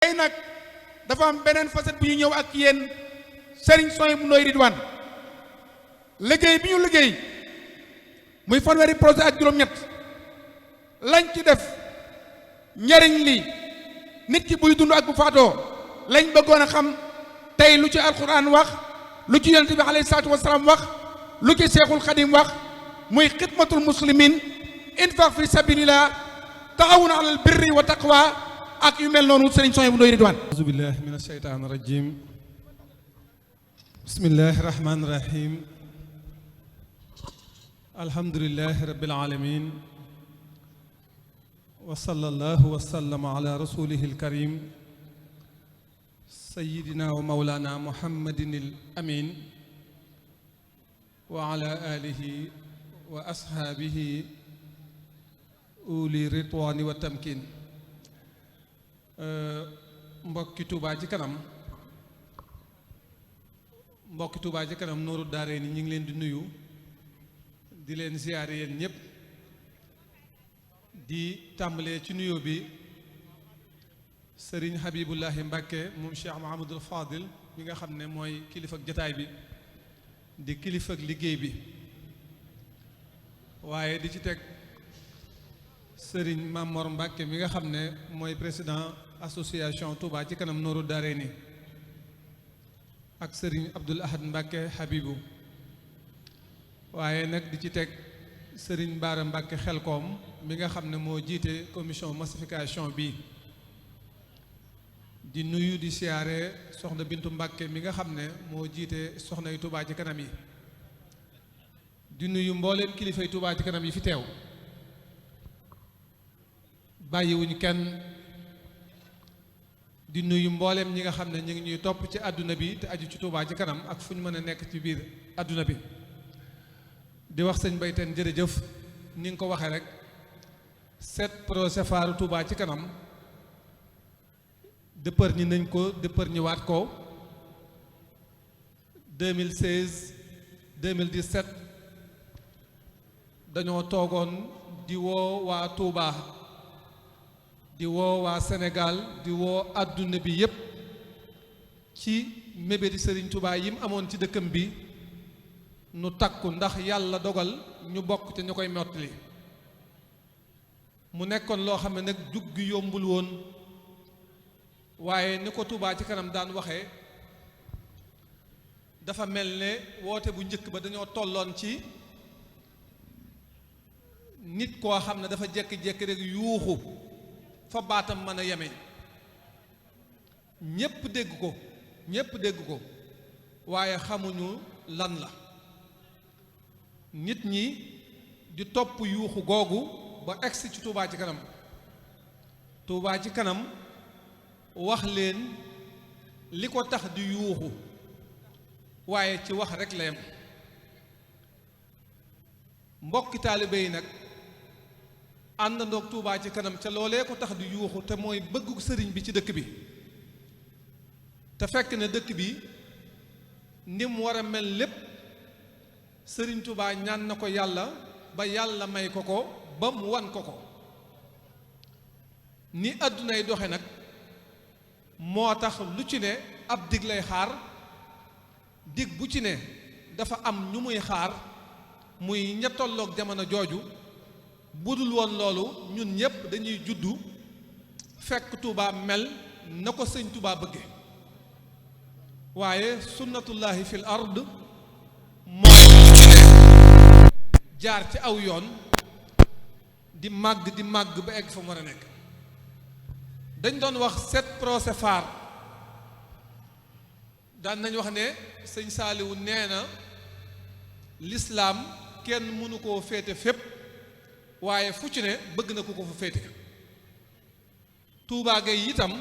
tey nag dafa am beneen facette bu ñu ñëw ak yéen Serigne Souhaïbou Ndoye Ridwane liggéey bi ñu liggéey muy fanweeri projet ak juróom-ñett lañ ci def njariñ li nit ki buy dund ak bu faatoo lañ bëggoon a xam tey lu ci alquran wax lu ci yonent bi alayhi salaatu wasalaam wax lu ci seexul xadim wax muy xidmatul muslimin infaq fi sabilillah taxawun alal birri wa taqwa ak yu mel noonu Serigne Souhaïbou Ndoye Ridwane. auzu billahi min asheytaan rajim bismillahi rahmani rahim alhamdulilahi rabbil alamin wa sallallahu wa sallama ala rasulihi alkarim sayidina wa maulana muhammadin al amin wa ala alihi wa ashaabihi uli ridwani wa tamkin. mbokki Touba ci kanam nooru daare ni ñu ngi leen di nuyu di leen ziyaare yéen ñëpp di tàmbalee ci nuyoo bi sëriñ Habibullahi Mbàkke moom Cheikh Mahamadul Fadil mi nga xam ne mooy kilifa ak jataay bi di kilifa ak liggéey bi waaye di ci teg sëriñ Mamor Mbàkke mi nga xam ne mooy président association Touba ci kanam nooru daare ni ak sëriñ Abdul Ahad Mbàkke Habibu waaye nag di ci teg sëriñ Baara Mbàkke Xelkoom mi nga xam ne moo jiite commission massification bi di nuyu di siyaare soxna Bintu Mbàkke mi nga xam ne moo jiite soxnay Touba ci kanam yi di nuyu mbooleem kilifay Touba ci kanam yi fi teew bàyyiwuñ kenn di nuyu mbooleem ñi nga xam ne ñu ngi ñuy topp ci àdduna bi te aju ci Touba ci kanam ak fu ñu mën a nekk ci biir àdduna bi di wax sëñ Bayteen jërëjëf ni nga ko waxee rek 7 projet phare Touba ci kanam dëppër ñi nañ ko dëppër ñi waat ko 2016 2017 dañoo toogoon di woo waa Touba di woo waa Sénégal di woo àdduna bi yépp ci mébéti Serigne Touba yi mu amoon ci dëkkam bi nu takku ndax yàlla dogal ñu bokk te ñu koy mottali mu nekkoon loo xam ne nag jug gi yombul woon waaye ni ko Touba ci kanam daan waxee dafa mel ne woote bu njëkk ba dañoo tolloon ci nit koo xam ne dafa jékki-jékki rek yuuxu fa baatam mën a yeme ñépp dégg ko waaye xamuñu lan la nit ñi di topp yuuxu googu ba egsi ci Touba ci kanam Touba ci kanam wax leen li ko tax di yuuxu waaye ci wax rekk la yem mbokki taalibe yi nag àndandoog Touba ci kanam ca loolee ko tax di yuuxu te mooy bëggu sëriñ bi ci dëkk bi te fekk ne dëkk bi ni mu war a mel lépp sëriñ Touba ñaan na ko yàlla ba yàlla may ko ko ba mu wan ko ko ni àddunay doxe nag moo tax lu ci ne ab dig lay xaar dig bu ci ne dafa am ñu muy xaar muy ña tolloog jamono jooju budul woon loolu ñun ñépp dañuy juddu fekk Touba mel na ko sëñ Touba bëgge waaye sunnatullahi fil ard moo jaar ci aw yoon di màgg ba egg fa mu war a nekk dañ doon wax 7 projet phare daan nañ wax ne sëñ Saaliwu nee na lislaam kenn mënu koo féete fépp waaye fu ci ne bëgg na ku ko fa féete Touba Gueye itam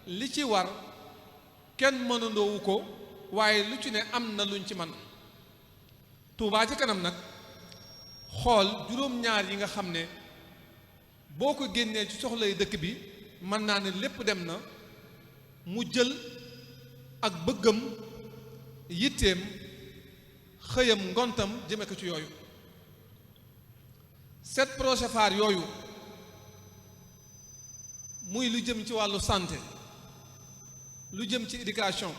li ci war kenn mënandoowu ko waaye lu ci ne am na luñ ci man Touba ci kanam nag xool juróom-ñaar yi nga xam ne boo ko génnee ci soxlay dëkk bi mën naa ne lépp dem na mu jël ak bëggam yitteem xëyam ngontam jëme ko ci yooyu 7 projets phares yooyu muy lu jëm ci wàllu santé lu jëm ci éducation,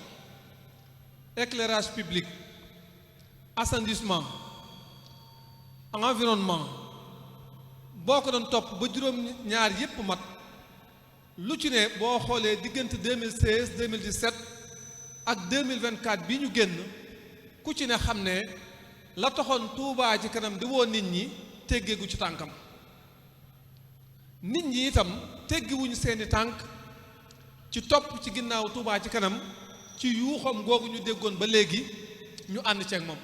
éclairage public, assainissement, environnement boo ko doon topp ba juróom-ñaar yépp mat lu ci ne boo xoolee diggante 2016 2017 ak 2024 bi ñu génn ku ci ne xam ne la taxoon Touba ci kanam di woo nit ñi teggeegu ci tànkam. nit ñi itam teggiwuñu seeni tànk ci topp ci ginnaaw Touba ci kanam ci yuuxam googu ñu déggoon ba léegi ñu ànd ceeg moom.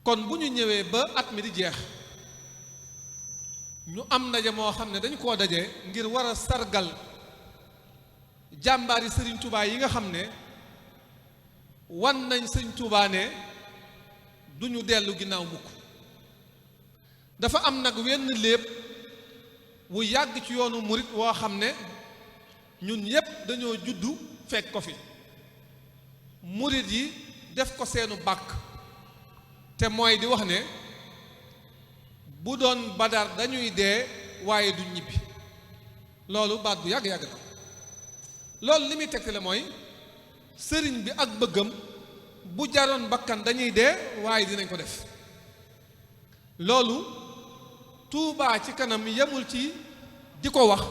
kon bu ñu ñëwee ba at mi di jeex ñu am ndaje moo xam ne dañu koo daje ngir war a sargal jàmbaari Sëriñ Touba yi nga xam ne wan nañ Sëriñ Touba ne du ñu dellu ginnaaw mukk. dafa am nag wenn léeb wu yàgg ci yoonu murit woo xam ne ñun yépp dañoo juddu fekk ko fi murit yi def ko seenu bàkk te mooy di wax ne bu doon badar dañuy dee waaye du ñibbi. loolu baat bu yàgg-yàgg la. loolu li muy tegtale mooy sëriñ bi ak bëggam bu jaroon bakkan dañuy dee waaye dinañ ko def. loolu Touba ci kanam yemul ci di ko wax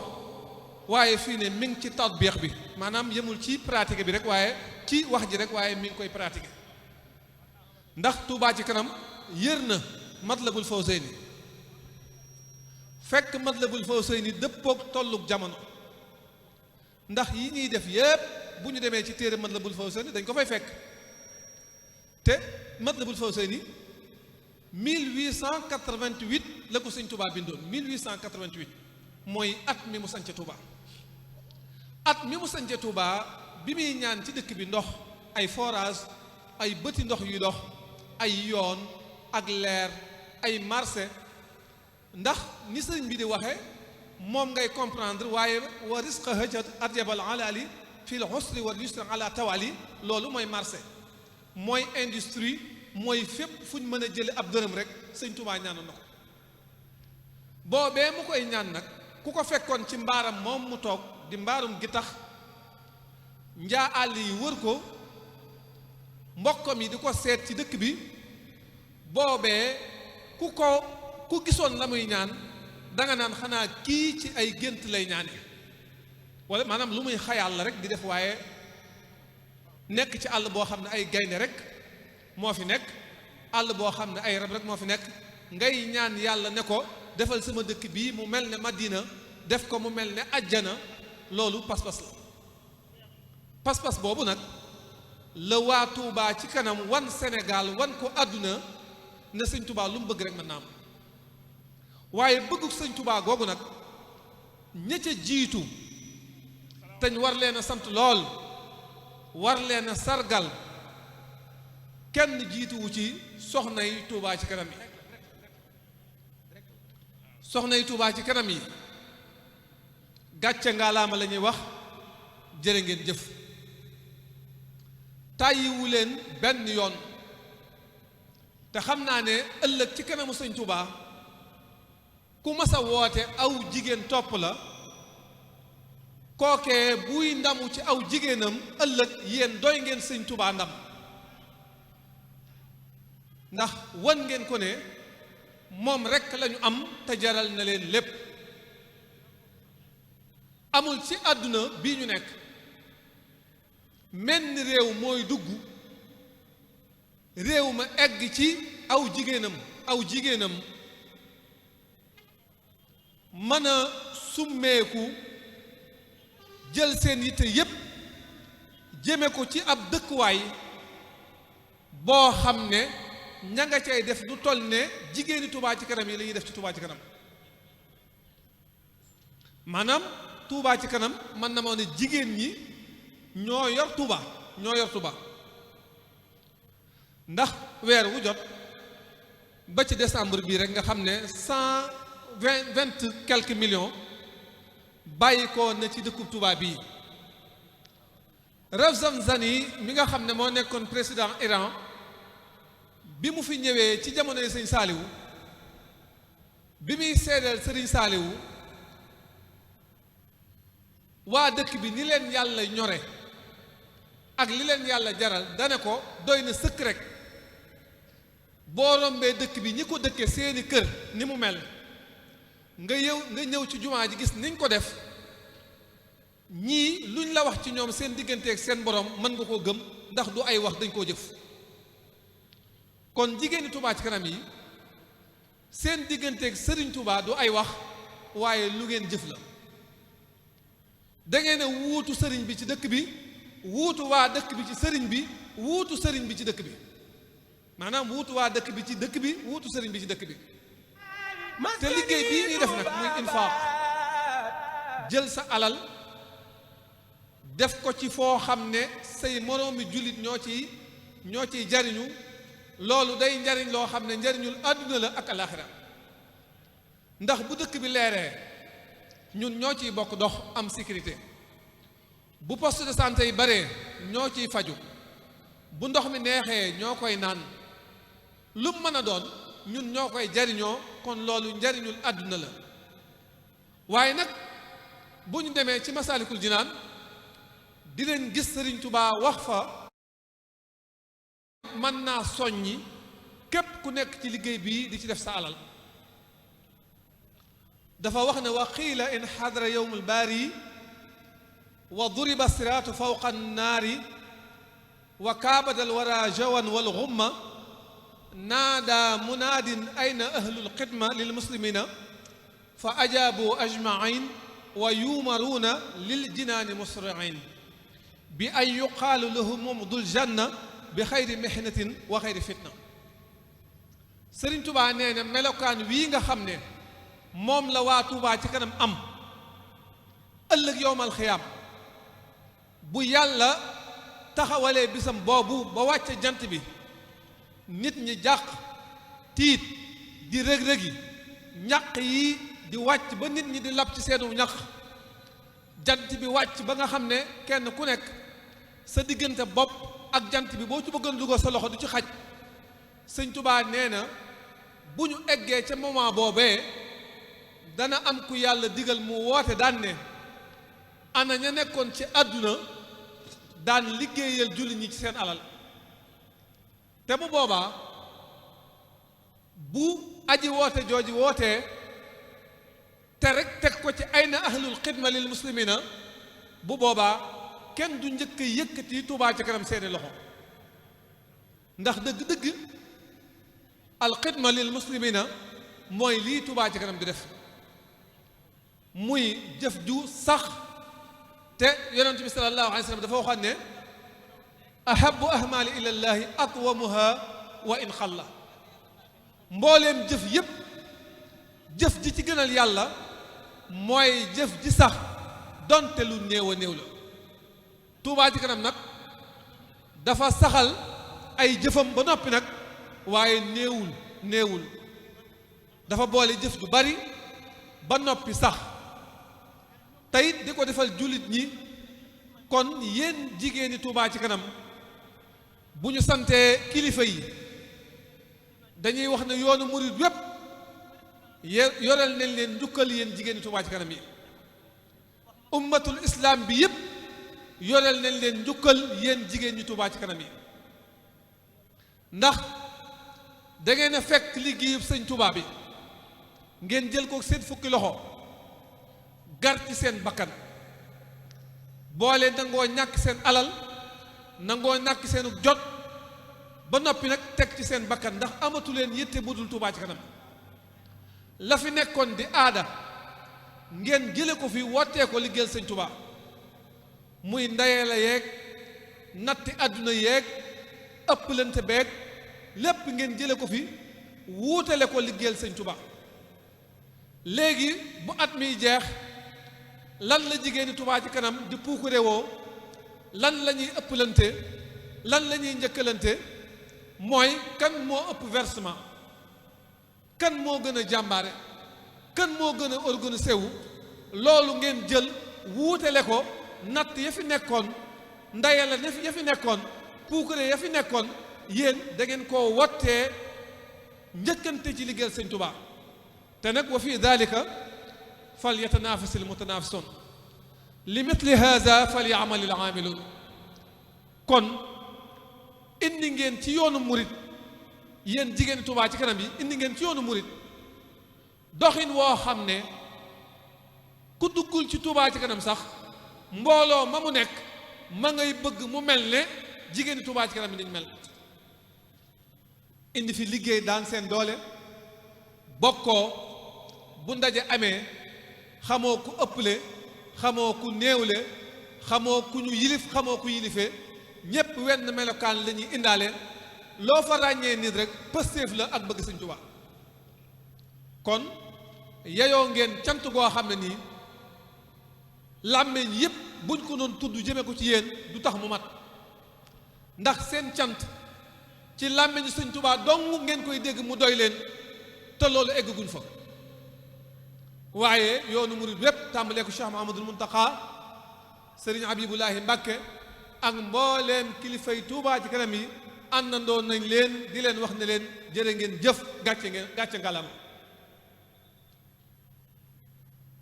waaye fii ne mi ngi ci tatbiix bi maanaam yemul ci pratique bi rek waaye ci wax ji rek waaye mi ngi koy pratiquer. ndax Touba ci kanam yër na Matlabul Fawzayni fekk Matlabul Fawzayni dëppook tolluk jamono ndax yi ñuy def yépp bu ñu demee ci téere Matlabul Fawzayni dañ ko fay fekk te Matlabul Fawzayni 1888 la ko sëñ Touba bindoon 1888 mooy at mi mu sance Touba. at mi mu sance Touba bi muy ñaan ci dëkk bi ndox ay forage ay bëti ndox yu dox ay yoon ak leer ay marché ndax ni sëriñ bi di waxe moom ngay comprendre waaye wa risqa hajat adyabal alali fil husri wal yusri ala tawali loolu mooy marché mooy industrie mooy fépp fu ñu mën a jële ab dërëm rek sëñ Touba ñaanu na ko. boobee mu koy ñaan nag ku ko fekkoon ci mbaaram moom mu toog di mbaarum gi tax njaa àll yi wër ko mbokkam yi di ko seet ci dëkk bi boobee ku gisoon la muy ñaan danga naan xanaa kii ci ay gént lay ñaane wala maanaam lu muy xayaal la rek di def waaye nekk ci àll boo xam ne ay gaynde rek moo fi nekk àll boo xam ne ay rab rek moo fi nekk ngay ñaan yàlla ne ko defal sama dëkk bii mu mel ne Madina def ko mu mel ne ajjana loolu pas-pas la. pas-pas boobu nag la waa Touba ci kanam wan Sénégal wan ko àdduna ne sëñ Touba lu mu bëgg rek mën naa am waaye bëggu sëñ Touba googu nag ña ca jiitu teñ war leen a sant lool war leen a sargal kenn jiituwu ci soxna yi Touba ci kanam yi. soxna yi Touba ci kanam yi gàcce ngaalaama la ñuy wax jërë ngeen jëf. tàyyiwu leen benn yoon te xam naa ne ëllëg ci kanamu sëñ Touba ku mas a woote aw jigéen topp la kookee buy ndamu ci aw jigéenam ëllëg yéen doy ngeen sëñ Touba ndam ndax wan ngeen ko ne moom rekk lañu am te jaral na leen lépp. amul ci àdduna bii ñu nekk menn réew mooy dugg réew ma egg ci aw jigéenam mën a summeeku jël seen yitte yépp jëme ko ci ab dëkkuwaay boo xam ne ña nga cay def du toll ne jigéeni Touba ci kanam yi la ñuy def ci Touba ci kanam. maanaam Touba ci kanam man na moo ne jigéen ñi ñoo yor Touba ndax weer wu jot ba ci décembre bii rek nga xam ne 120 quelques millions bàyyi ko na ci dëkkub Touba bii. Rafsanjani mi nga xam ne moo nekkoon président Iran bi mu fi ñëwee ci jamonoy sëñ Saaliwu bi muy seedeel sëriñ Saaliwu waa dëkk bi ni leen yàlla ñore ak li leen yàlla jaral dane ko doy na sëkk rek boo rombee dëkk bi ñi ko dëkkee seeni kër ni mu mel nga ñëw ci jumaa ji gis niñ ko def ñii luñ la wax ci ñoom seen digganteeg seen borom mën nga koo gëm ndax du ay wax dañ koo jëf kon jigéeni Touba ci kanam yi seen digganteeg Sëriñ Touba du ay wax waaye lu ngeen jëf la da ngeen a wuutu sëriñ bi ci dëkk bi wuutu waa dëkk bi ci sëriñ bi wuutu sëriñ bi ci dëkk bi maanaam wuutu waa dëkk bi ci dëkk bi wuutu sëriñ bi ci dëkk bi te liggéey bii ñuy def nag muy infaaq jël sa alal def ko ci foo xam ne say moroomi jullit ñoo ciy jariñu loolu day njariñ loo xam ne njariñul àdduna la ak alaaxira ndax bu dëkk bi leeree ñun ñoo ciy bokk dox am sécurité bu poste de santé yi baree ñoo ciy faju bu ndox mi neexee ñoo koy naan lu mën a doon ñun ñoo koy jariñoo kon loolu njariñul àdduna la waaye nag bu ñu demee ci Masaalikul Jinaan dinañ gis Sëriñ Tuubaa wax fa mën naa soññi képp ku nekk ci liggéey bii di ci def sa alal dafa wax ne wa qiila in xadara yowmul baari wa duriba siraatu fawqa annaari wa kaabada alwara jawan walxumma naada munaadin ayna ahlul xidma lilmuslimina fa ajaabu ajmain wa yuumaruuna liljinaani musriin bi an yuqaalu lahum dul janna bi xayri mihnatin wa xayri fitna Sëriñ Tuubaa nee na melokaan wii nga xam ne moom la waa Tuubaa ci kanam am ëllëg yowmal xiyaam bu yàlla taxawalee bisam boobu ba wàcce jant bi nit ñi jàq tiit di rëg-rëgi ñaq yi di wàcc ba nit ñi di lab ci seenu ñaq jant bi wàcc ba nga xam ne kenn ku nekk sa diggante bopp ak jant bi boo ci bëggoon dugal sa loxo du ci xaj Sëñ Tuubaa nee na bu ñu eggee ca moment boobee dana am ku yàlla digal mu woote daan ne ana ña nekkoon ci àdduna daan liggéeyal jullit ñi ci seen alal te bu boobaa bu aji woote jooji wootee te rek teg ko ci ayna ahlul xidma lil muslimina bu boobaa kenn du njëkk yëkkati Tuubaa ci kanam seeni loxo ndax dëgg-dëgg al xidma lil muslimina mooy lii Tuubaa ci kanam di def muy jëf ju sax te yonent bi sallallahu alayhi wa sallam dafa waxoon ne ahabu ahmaali ilallaahi atwamuha wa in xalla mbooleem jëf yépp jëf ji ci gënal yàlla mooy jëf ji sax donte lu néew a néew la Tuubaa ci kanam nag dafa saxal ay jëfam ba noppi nag waaye néewul dafa boole jëf ju bari ba noppi sax teyit di ko defal jullit ñi kon yéen jigéeni Tuubaa ci kanam bu ñu santee kilifa yi dañuy wax ne yoonu murid wépp yoreel nañ leen njukkal yéen jigéeni Tuubaa ci kanam yi ummatul islam bi yépp yoreel nañ leen njukkal yéen jigéen ñi Tuubaa ci kanam yi ndax da ngeen a fekk liggéeyub Sëñ Tuubaa bi ngeen jël ko seen fukki loxo gar ci seen bakkan boole nangoo ñàkk seen alal nangoo ñàkk seenu jot ba noppi nag teg ci seen bakkan ndax amatu leen yitte budul Tuubaa ci kanam la fi nekkoon di aada ngeen jële ko fi wootee ko liggéeyal Sëñ Tuubaa muy ndayee la yeeg natti àdduna yeeg ëpplante beeg lépp ngeen jële ko fi wuutale ko liggéeyal Sëñ Tuubaa léegi bu at miy jeex lan la jigéeni Tuubaa ci kanam di puukure woo lan la ñuy ëpplante lan la ñuy njëkkalante mooy kan moo ëpp versement kan moo gën a jàmbaare kan moo gën a organisé wu loolu ngeen jël wuutale ko natt ya fi nekkoon ndayala ya fi nekkoon puukare ya fi nekkoon yéen da ngeen koo wottee njëkkante ci liggéeyal Sëñ Tuubaa te nag wa fi dalika fal yatanafasi l mutanafisun li mithli hada fal yaamali l aamiluun kon indi ngeen ci yoonu murit yéen jigéen Touba ci kanam yi indi ngeen ci yoonu murit doxin woo xam ne ku duggul ci Touba ci kanam sax mbooloo ma mu nekk ma ngay bëgg mu mel ne jigéeni Touba ci kanam yi niñ mel indi fi liggéey daan seen doole bokkoo bu ndaje amee xamoo ku ëpple xamoo ku néewle xamoo ku ñu yilif xamoo ku yilifee ñépp wenn melokaan la ñuy indaale loo fa ràññee nit rek pëstéef la ak bëgg Sëñ Tuubaa kon yeyoo ngeen cant goo xam ne nii làmmeñ yépp buñ ko doon tudd jëme ko ci yéen du tax mu mat ndax seen cant ci làmmeñu Sëñ Tuubaa dong ngeen koy dégg mu doy leen te loolu egguñ fa waaye yoonu murid wépp tàmbalee ko Cheikh Mouhamadoul Mountakha Serigne Habibullahi Mbàkke ak mbooleem kilifay Touba ci kanam yi àndandoo nañ leen di leen wax ne leen jërë ngeen jëf gàcce ngalam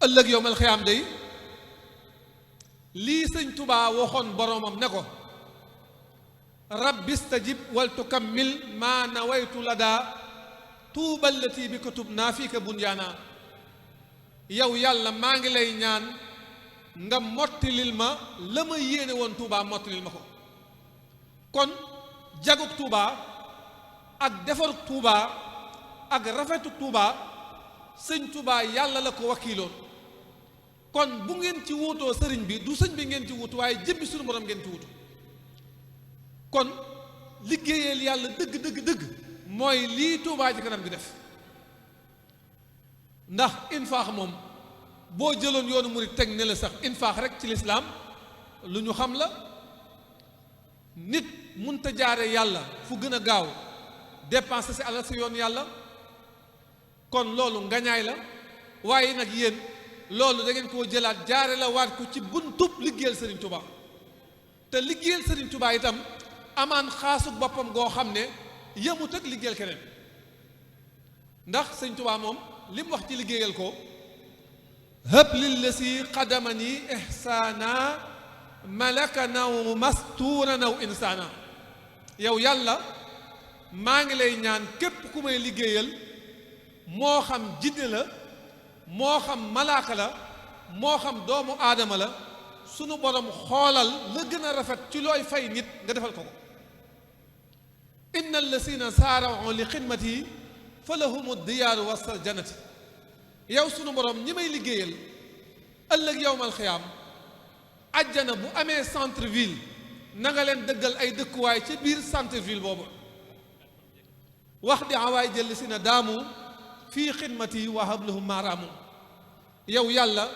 ëllëg yowmal xiyaam day lii Sëñ Touba waxoon boroomam ne ko rabbi stajib wal tukammil maa nawaytu ladaa tuuballati bi kutub naa fii ka bunyaana yow yàlla maa ngi lay ñaan nga mottilil ma la ma yéene woon Touba mottilil ma ko kon jaguk Touba ak defaruk Touba ak rafetuk Touba Sëñ Touba yàlla la ko wakiiloon kon bu ngeen ci wuutoo sëriñ bi du sëñ bi ngeen ci wuutu waaye jëmmi suñu borom ngeen ci wuutu kon liggéeyal yàlla dëgg mooy lii Touba ci kanam bi def ndax infaax moom boo jëloon yoonu murid teg ne la sax infaax rek ci lislaam lu ñu xam la nit munta jaare yàlla fu gën a gaaw dépenser si alal si yoon yàlla kon loolu ngañaay la waaye nag yéen loolu da ngeen koo jëlaat jaare la waat ko ci buntub liggéeyal Serigne Touba te liggéeyal Serigne Touba itam amaan xaasug boppam goo xam ne yëmut ak liggéeyal keneen ndax Sëñ Touba moom li mu wax ci liggéeyal ko hëb lillasi qadamani ihsaana malaka naw mastuura naw insaana yow yàlla maa ngi lay ñaan képp ku may liggéeyal moo xam jinne la moo xam malaaka la moo xam doomu aadama la sunu borom xoolal la gën a rafet ci looy fay nit nga defal ko ko inna allasina saara'u li xidmati fa lahumu diyaaru wasal jannati yow sunu borom ñi may liggéeyal ëllëg yowmal xiyaam ajjana bu amee centre ville na nga leen dëggal ay dëkkuwaay ca biir centre ville boobu wax di awaay jël si na daamu fii xidmati wa hablahum maaraamu yow yàlla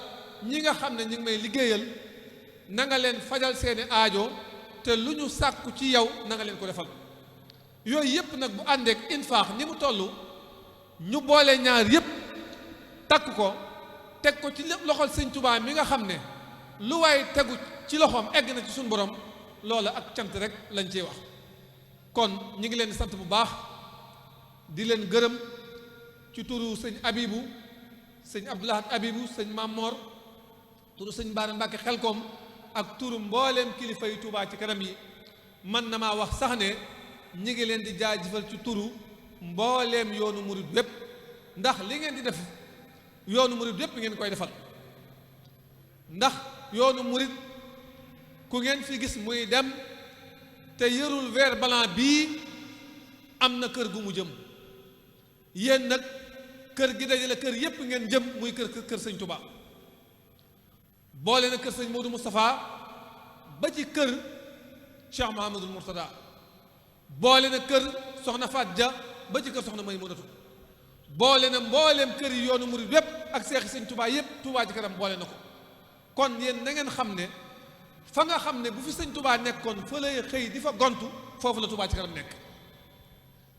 ñi nga xam ne ñi ngi may liggéeyal na nga leen fajal seeni aajo te lu ñu sàkku ci yow na nga leen ko defal yooyu yépp nag bu àndeek infaax ni mu toll ñu boole ñaar yépp takk ko teg ko ci loxol Sëñ Touba mi nga xam ne lu waay tegu ci loxoom egg na ci suñu borom loola ak cant rek lañ ciy wax kon ñi ngi leen sant bu baax di leen gërëm ci turu sëñ Abibu sëñ Abdoulahat Abibu sëñ Mamor turu sëñ Baara Mbàkke Xelkom ak turu mbooleem kilifa yi Touba ci kanam yi mën na maa wax sax ne ñi ngi leen di jaajëfal ci turu mbooleem yoonu murid bépp ndax li ngeen di def yoonu murid bépp ngeen koy defal ndax yoonu murid ku ngeen fi gis muy dem te yërul vert blanc bii am na kër gu mu jëm yéen nag kër gi dajale kër yépp ngeen jëm muy kër Sëñ Touba boole na kër Sëñ Modou Moustapha ba ci kër Cheikh Mouhamadoul Mourtada boole na kër soxna Faat Dia ba ci kër soxna Maymunatu boole na mbooleem kër yi yoonu murid yépp ak seexi Sëñ Touba yépp Touba ci kanam boole na ko kon yéen na ngeen xam ne fa nga xam ne bu fi Sëñ Touba nekkoon fa lay xëy di fa gontu foofu la Touba ci kanam nekk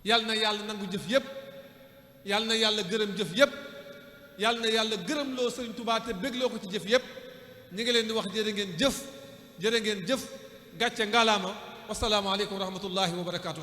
yàlla na yàlla nangu jëf yépp yàlla na yàlla gërëm jëf yépp yàlla na yàlla gërëm loo Sëñ Touba te bégloo ko ci jëf yépp ñi ngi leen di wax jërë ngeen jëf gàcce ngalaama wasalaamu aleykum wa rahmatullahi wa barakaatuh